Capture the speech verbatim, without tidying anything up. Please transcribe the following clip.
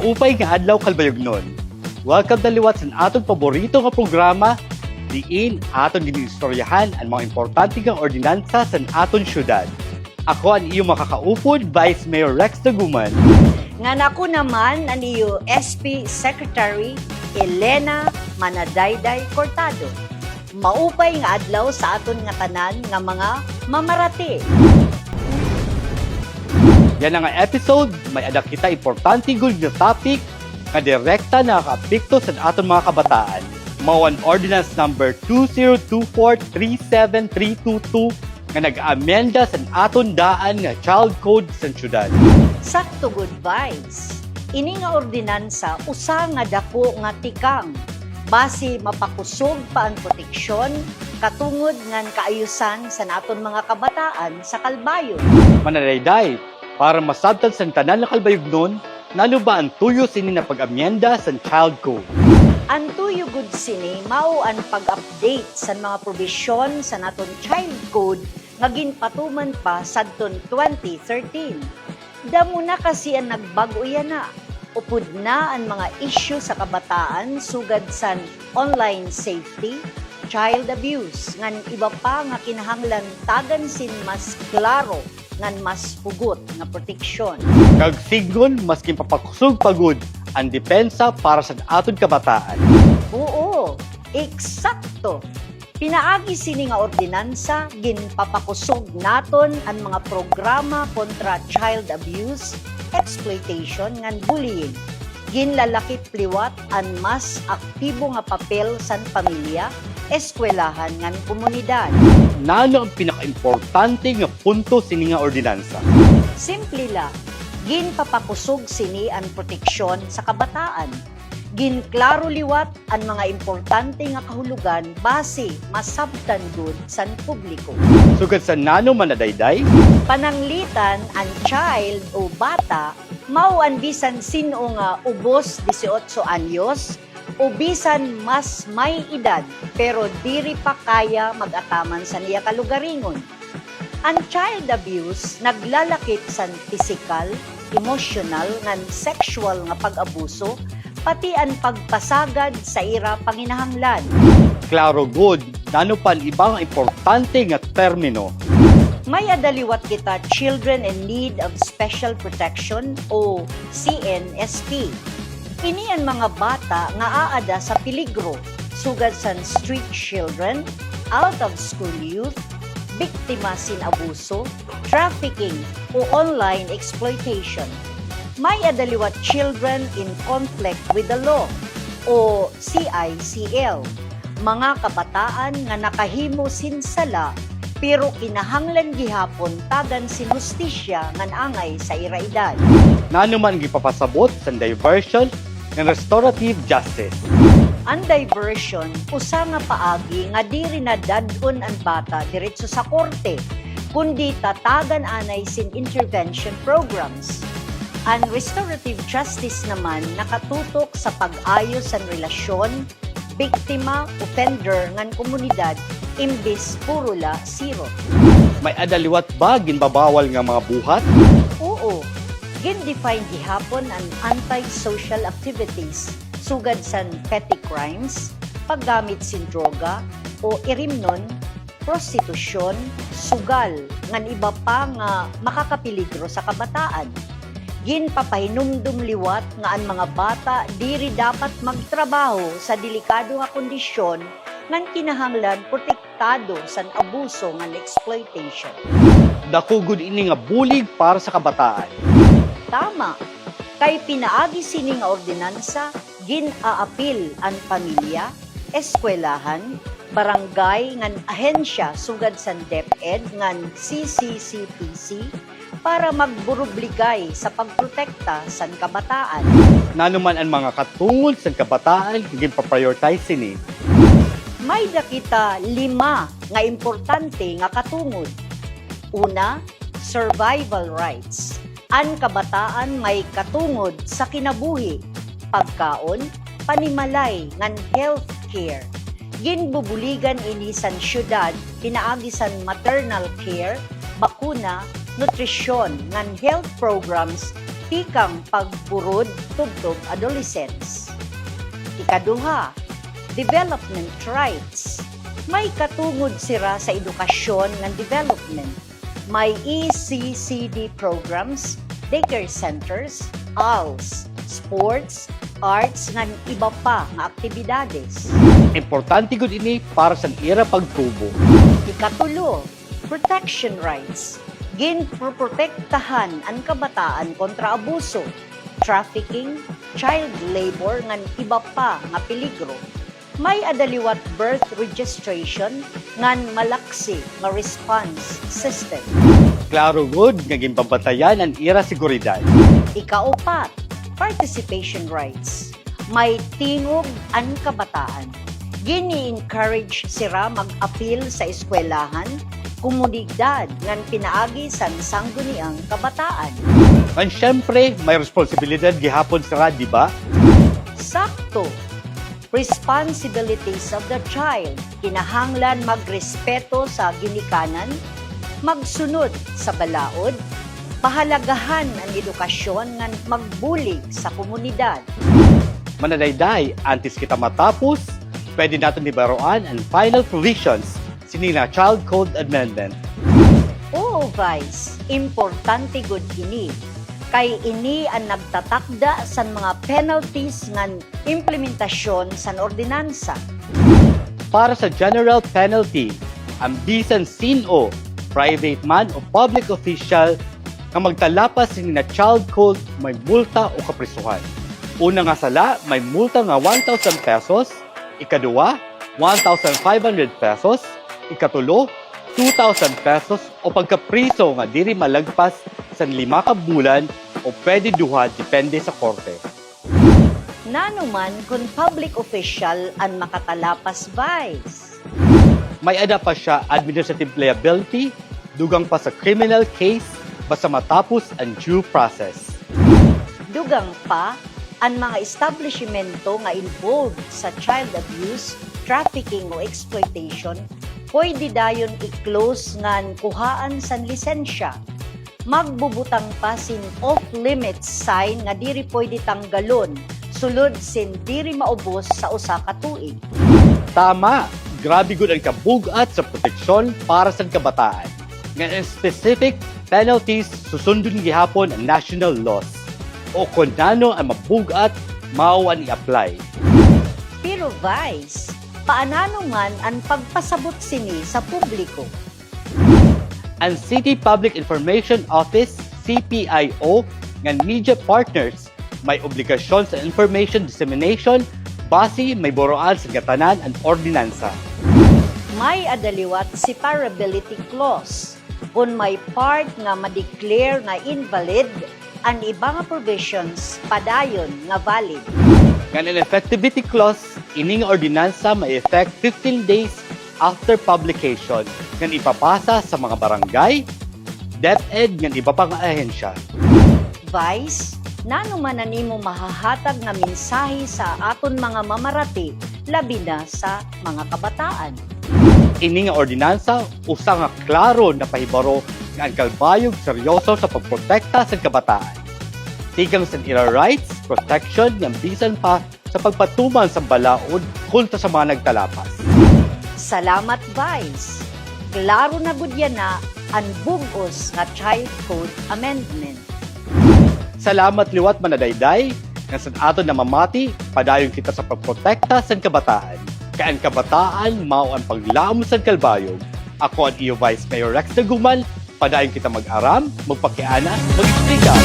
Maupay nga adlaw, Calbayognon. Welcome na liwat sa aton paborito nga programa, diin aton gin-iistoryahan an mga importante nga ordinansa sa aton syudad. Ako an iyo makakaupod, Vice Mayor Rex Daguman. Ngan ako naman an iyo S P Secretary, Elena Manadayday Cortado. Maupay nga adlaw sa aton ngatanan nga mga mamarati. Yana nga episode, may-ada kita importante gud nga topic nga direkta nakakaapekto sa aton mga kabataan. Mao an Ordinance Number two zero two four three seven three two two nga nag-amenda sa aton daan nga Child Code sa syudad. Sakto gud, Vice. Ini nga ordinansa usa nga dako nga tikang. Basi mapakusog pa an proteksyon, katungod ngan kaayusan sa aton mga kabataan sa Calbayog. Manadayday, para masabtan sa tanan nga Calbayognon, nano ba an tuyo sini nga pag-amyenda sa Child Code? An tuyo gud sini mao an pag-update sa mga probisyon sa aton Child Code nga ginpatuman pa sadton twenty thirteen. Damo na kasi an nagbag-o yana. Upod na an mga isyu sa kabataan sugad san online safety, child abuse, ngan iba pa nga kinahanglan tagan sin mas klaro ngan mas hugot nga proteksyon. Kag sidngon, mas ginpapakusog pa gud an depensa para sa aton kabataan. Oo, eksakto. Pinaagi sini nga ordinansa, ginpapakusog naton an mga programa kontra child abuse, exploitation, ngan bullying. Ginlalakip liwat an mas aktibo nga papel san pamilya, eskwelahan, ngan komunidad. Nano an pinakaimportante nga punto sini nga ordinansa? Simple la, ginpapakusog sini an proteksyon sa kabataan. Ginklaro liwat an mga importante nga kahulogan basi masabtan gud san publiko. Sugad san nano, Manadayday? Pananglitan, an child o bata mao an bisan sin-o nga ubos disiotso anyos o bisan mas may edad pero diri pa kaya mag-ataman san iya kalugaringon. An child abuse naglalakip san pisikal, emosyonal, ngan seksyuwal nga pag-abuso, pati an pagpasagad sa ira panginahanglan. Klaro gud, nano pa an iba nga importante nga termino? May-ada liwat kita Children in Need of Special Protection o C N S P. Ini an mga bata nga aada sa peligro, sugad san street children, out-of-school youth, biktima sin abuso, trafficking, o online exploitation. May-ada liwat Children in Conflict with the Law, o C I C L. Mga kabataan nga nakahimo sin sala, pero kinahanglan gihapon tagan sin hustisya ngan angay sa ira edad. Nano man an gipapasabot san diversion ngan restorative justice? An diversion usa nga paagi nga diri na dad-on an bata diretso sa korte, kundi tatagan anay sin intervention programs. An restorative justice naman nakatutok sa pag-ayos san relasyon biktima, offender, ngan komunidad, imbis puro la sirot. May-ada liwat ba ginbabawal nga mga buhat? Oo. Gin-define gihapon an anti-social activities, sugad san petty crimes, paggamit sin droga, o irimnon, prostitusyon, sugal, ngan iba pa nga makakapeligro sa kabataan. Ginpapahinumdom liwat nga an mga bata diri dapat magtrabaho sa delikado nga kondisyon ngan kinahanglan protektado san abuso ngan exploitation. Dako gud ini nga bulig para sa kabataan. Tama. Kay pinaagi sini nga ordinansa, gin-aapil an pamilya, eskwelahan, barangay ngan ahensya sugad san DepEd ngan C C C P C para magburubligay sa pagprotekta san kabataan. Nano man an mga katungod san kabataan nga ginpa-prioritize sini? May-ada kita lima nga importante nga katungod. Una, survival rights. An kabataan may katungod sa kinabuhi, pagkaon, panimalay, ngan health care. Ginbubuligan ini san syudad pinaagi san maternal care, bakuna, nutrisyon, ngan health programs tikang pagburod tubtob adolescents. Ikaduha, development rights. May katungod sira sa edukasyon ngan development. May E C C D programs, daycare centers, ALS, sports, arts, ngan iba pa nga aktibidades. Importante gud ini para sa ira pagtubo. Ikatulo, protection rights. Ginpoprotektahan an kabataan kontra abuso, trafficking, child labor, ngan iba pa nga peligro. May-ada liwat birth registration ngan malaksi nga response system. Klaro gud nga ginbabantayan an ira seguridad. Ikaupat, participation rights. May tingog an kabataan. Gini-encourage sira mag-apil sa eskwelahan, komunidad, ngan pinaagi san sangguniang kabataan. Ngan syempre, may responsibilidad gihapon sira, di ba? Sakto. Responsibilities of the child. Kinahanglan magrespeto sa ginikanan, magsunod sa balaod, pahalagahan an edukasyon ngan magbulig sa komunidad. Mana Dayday, antes kita matapos, pwede naton hibaroan an final provisions sini nga Child Code Amendment. Oo, Vice, importante gud ini. Kay ini an nagtatakda san mga penalties ngan implementasyon san ordinansa. Para sa general penalty, an bisan sin-o, private man o public official, nga magtalapas sini nga Child Code may multa o kaprisohan. Una nga sala, may multa nga one thousand pesos, ikaduha, one thousand five hundred pesos, ikatulo, two thousand pesos o pagkapriso nga diri malagpas san lima ka bulan o pwede duha, depende sa korte. Nano man kon public official an makatalapas, Vice? May-ada pa siya administrative liability, dugang pa sa criminal case, basta matapos an due process. Dugang pa, an mga establisimento nga involved sa child abuse, trafficking o exploitation, pwede dayon i-close ngan kuhaan san lisensya. Magbubutang pa sin off-limits sign nga diri pwede tanggalon sulod sin diri maubos sa usa ka tuig. Tama! Grabe gud an kabug-at sa proteksyon para sa kabataan. Ngan an specific penalties, susundon gihapon an national laws. O kon nano an mabug-at, mao an i-apply. Pero Vice, paanano man an pagpasabot sini sa publiko? An City Public Information Office, C P I O, ngan media partners may obligasyon sa information dissemination basi may buroan sa ngatanan an ordinansa. May-ada liwat separability clause. Kon may part nga ma-declare nga invalid, an iba nga provisions padayon nga valid. Ngan an effectivity clause, ini nga ordinansa may effect fifteen days after publication ngan ipapasa sa mga barangay, DepEd ngan iba pa nga ahensya. Vice, nano man an imo mahahatag nga mensahe sa aton mga mamarati, labi na sa mga kabataan? Ini nga ordinansa usa nga klaro nga pahibaro nga an Calbayog seryoso sa pagprotekta sa kabataan. Tikang sa ira rights, protection, ngan bisan pa sa pagpatuman sa balaod kontra sa mga nagtalapas. Salamat, Vice. Klaro na gud yana an bug-os nga Child Code Amendment. Salamat liwat, Mana Dayday, ngan sa aton namamati, padayon kita sa pagprotekta sa kabataan. Kay an kabataan mao an paglaom sa Calbayog. Ako an iyo Vice Mayor Rex Daguman, padayon kita mag-aram, magpakiana, mag-speak up.